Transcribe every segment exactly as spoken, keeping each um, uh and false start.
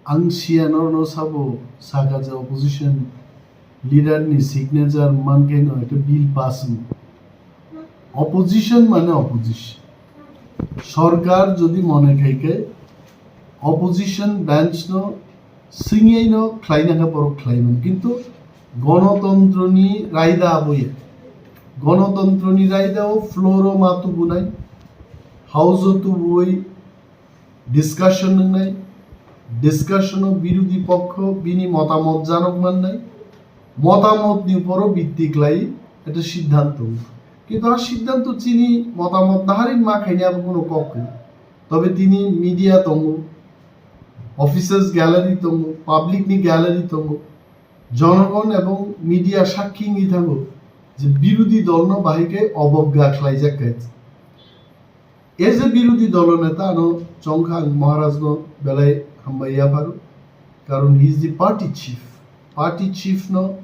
Ang siya norno sabo saka je opposition leader ni signature mankheno ekta bill pass wng. Opposition mane opposition. Sorkar jodi mone khai khe opposition bench no swngyaino khlaina khe borok khlaiman. Kintu gonotontroni raida aboya. Gonotontroni raida o floor o ma tubunai, house o tubui discussion wngnai, discussion o birodhi pokkho bini motamot janok mannai, motamot ni uporo bitti khlai ekta siddhanto. Kintu a siddhanto chini motamot naharwi ma khaini abo kuno kok kwrwi. Tobe tini media tongo, officers gallery tongo, public ni gallery tongo, jonogon ebong media sakhi wngwi thango je birodhi dol no bahai khe obogga khlaijak khe. As a birodhi dolo neta ano chongkha ang Maharaj no belai hambai yapharo, karon he is the party chief. Party chief no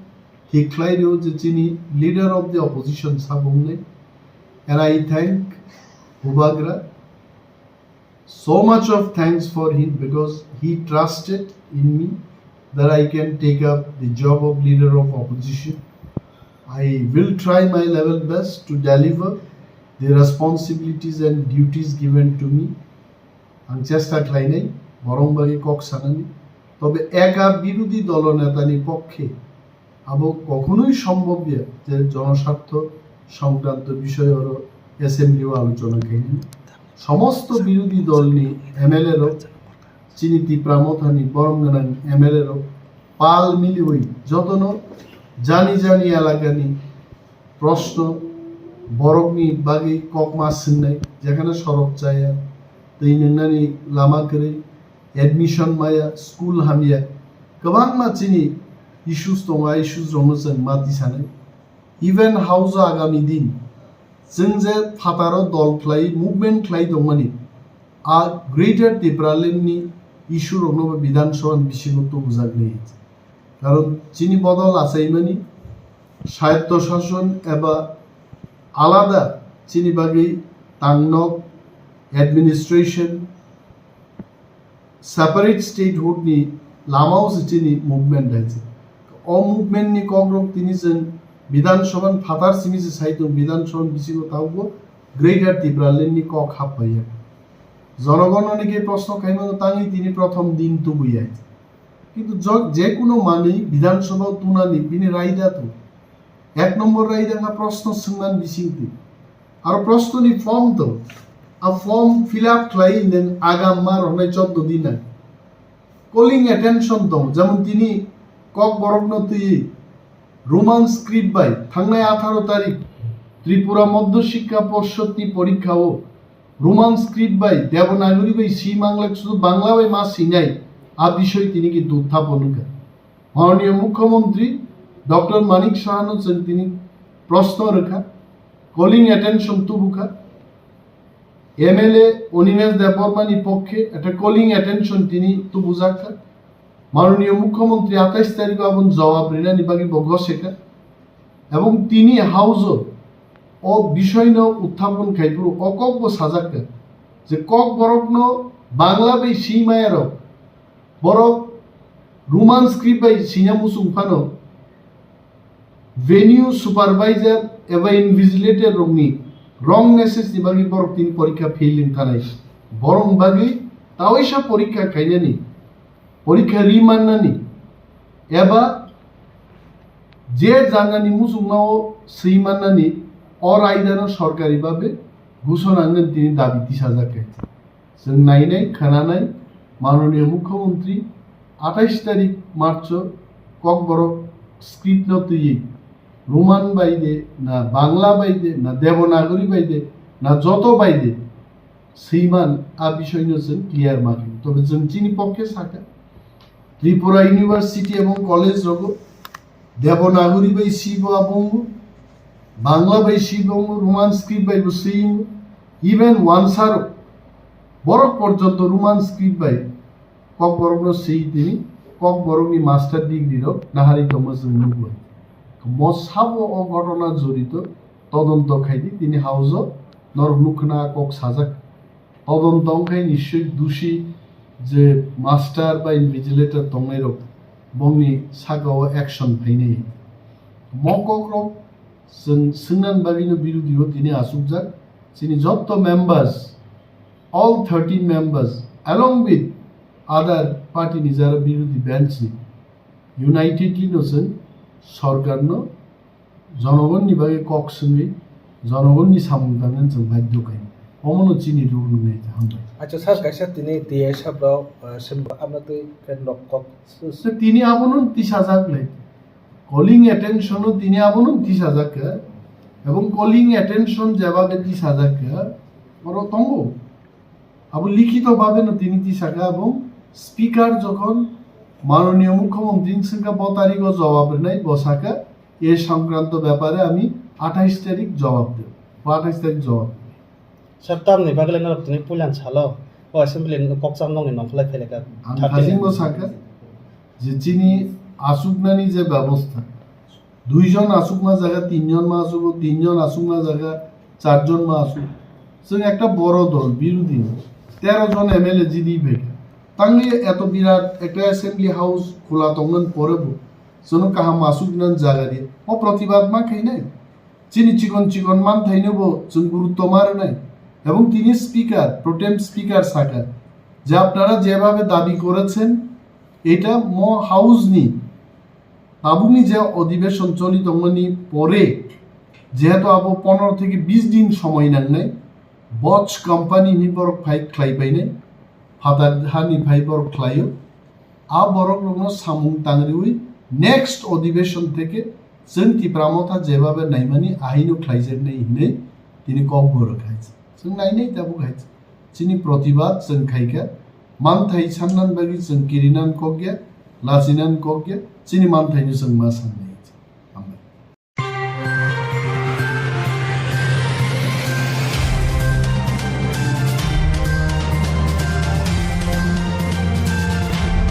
thik khlai rio je chini leader of the opposition sabung nei. And I thank Bubagra so much of thanks for him because he trusted in me that I can take up the job of leader of opposition. I will try my level best to deliver the responsibilities and duties given to me. Ang chesta khlainai borong bagwi kok sanani. Tobe eka birodhi dolo netani pokkhe abo kokhonoi sombobya je jonosartho songkranto bishoy oro assembly o alochona khainani. Somosto birodhi dolni M L A rok, chini Tipra Mothani borom gwnang M L A rok pal miliwi jotono jani jani elakani proshno borokni bagwi kokma swngnai, jekhane sorok chaya, twi nwngnani lama kwrwi, admission maya, school hamya, kwbangma chini issues tongo, a issues rokno chwng ma tisanai. Even house o agami din chwng je phataro dol khlai, movement khlai tongmani, a Greater Tipraland ni issue rokno bo Bidhan Sabha ni bisingo tubujak ni. Karon chini bodol achaimani swayatto shason eba alada chini bagwi tangnok administration, separate statehood ni lama o se chini movement hai se. O movement ni kok rok tini chwng Bidhan Sabha ni phatar simi se sai tongo, Bidhan Sabha ni bisingo tabukbo Greater Tipraland ni kok hap phaiya. Jonogon ni khe proshno khaimano tangwi tini prothom din tubui hai. Kintu jo-, je kuno manwi Bidhan Sabha o tunani bini raida to. Ek nombor raida kha proshno swngmani bisingtwi. Aro proshno ni form to. A form fill up khlai nwng agam ma rwnai choddo din nang. Calling attention tong, jemon tini Kokborok no twi Roman script bai thangnai atharo tarik Tripura Madhya Shiksha Porishod ni porikha o Roman script bai Devanagari bai si manglak sudu Bangla bai ma sinai a bisoi tini ki uthapon wngkha. Mananiya Mukhyamantri Doctor Manik Saha no chwng tini proshno rwkha, calling attention tubukha. M L A Animesh Debbarma ni pokkhe ekta calling attention tini tubujak kha. Mananiya Mukhyamantri atais tarikh o aboni jawab rinani bagwi bo gosekha. Ebong tini house o o bisoi no uthapon khai phuru o kok bo sajak kha je Kokborok no Bangla bai si maya rok, borok Roman script bai sina muchung phano venue supervisor eba invigilator rokni wrong message ni bagwi borok tini porikha fail wng thanai. Borok bagwi tawaisa porikha khainani, porikha ri mannani eba je jagani muchungmao swi mannani o raidano sorkari babe ghushona wngwi tini dabi tisajak kha. Chwng nainai, khwnanai, Mananiya Mukhyamantri atais tarik March o Kokborok script no twiwi Roman bai de, na Bangla bai de, na Devanagari bai de, na joto bai de, swiman a bisoi no chwng clear ma khe. Tobe chwng chini pokkhe sakha, Tripura University ebong college rogo Devanagari bai si bo abongo, Bangla bai si bongo, Roman script bai bo si, even wansaro borok porjonto Roman script bai Kokborok no si tini Kokborok ni master degree rok nahari tongma chwng nukgo. Mo sabo o ghotona jorito todonto khaidi tini house o norok nukhna kok sajak. Todonto wngkhe nischoi dushi Je master ba invigilator tongnairok bongni sakao action phainai. Mo kokrok chwng swngnan bagwino birodhio tini achukjak. Chini jotto members, all thirteen members, along with other party ni jara birodhi bench ni unitedly no chwng sorkar no jonogonni bagwi kok swngwi jonogonni samung tangnani chwng baidhyo khainai. Omono chini ruk nungnai ta hambai. Acha sir, kaisa tini T S F rok, ah, swnbo amno twi khe nok kok. So, tini abono tisajak le. Calling attention o tini abono tisajak khe. Ebong calling attention jeba be tisajak khe. Oro tongo. Abo likhito babe no tini tisaka, abo speaker jokhon manoniyo mukhyamantri swngkha bo tarikho jawab rwnai, bo saka, "E songkranto bepare ami athais tarik jawab debo, bo athais tarik jawab debo." Sir, tamni bagwi norok tini puilan salo o assembly ni kokcham nokni nongkhlai phailaka. Ang thirteen thasingbo saka je chini achuknani je bebostha, duijon achukma jaga tinjon ma achugo, tinjon achukma jaga charjon ma achugo. Chwng ekta boro dol, birodhi, tero jon M L A jidi phaikha. Tangwi eto birat ekta assembly house khula tongmani pore bo chwngno kaham achuknani jaga di. O protibad ma khainai. Chini chikon chikon manthaino bo chwng gurutto ma rwnai. Ebong tini speaker, pro tem speaker saka je, "Apnara jebhabe dabi korechen, eta mo house ni tabukni je odhibeshon choli tongmani pore, jehetu abo pondro theke bish din somoi nangnai, Bosch company ni borok phai khlai painai, phatar hani phai borok khlaio, a borok rokno samung tangriwi next odhibeshon theke chwng Tipra Motha jebhabe naimani ahaino khlaijaknai," hinwi tini kok bo rwkha. Chwng nainai tabuk hai. Chini protibad chwng khaikha, manthai sannan bagwi chwng kirinan kokya, lachinan kokya, chini manthaino chwng ma sanai.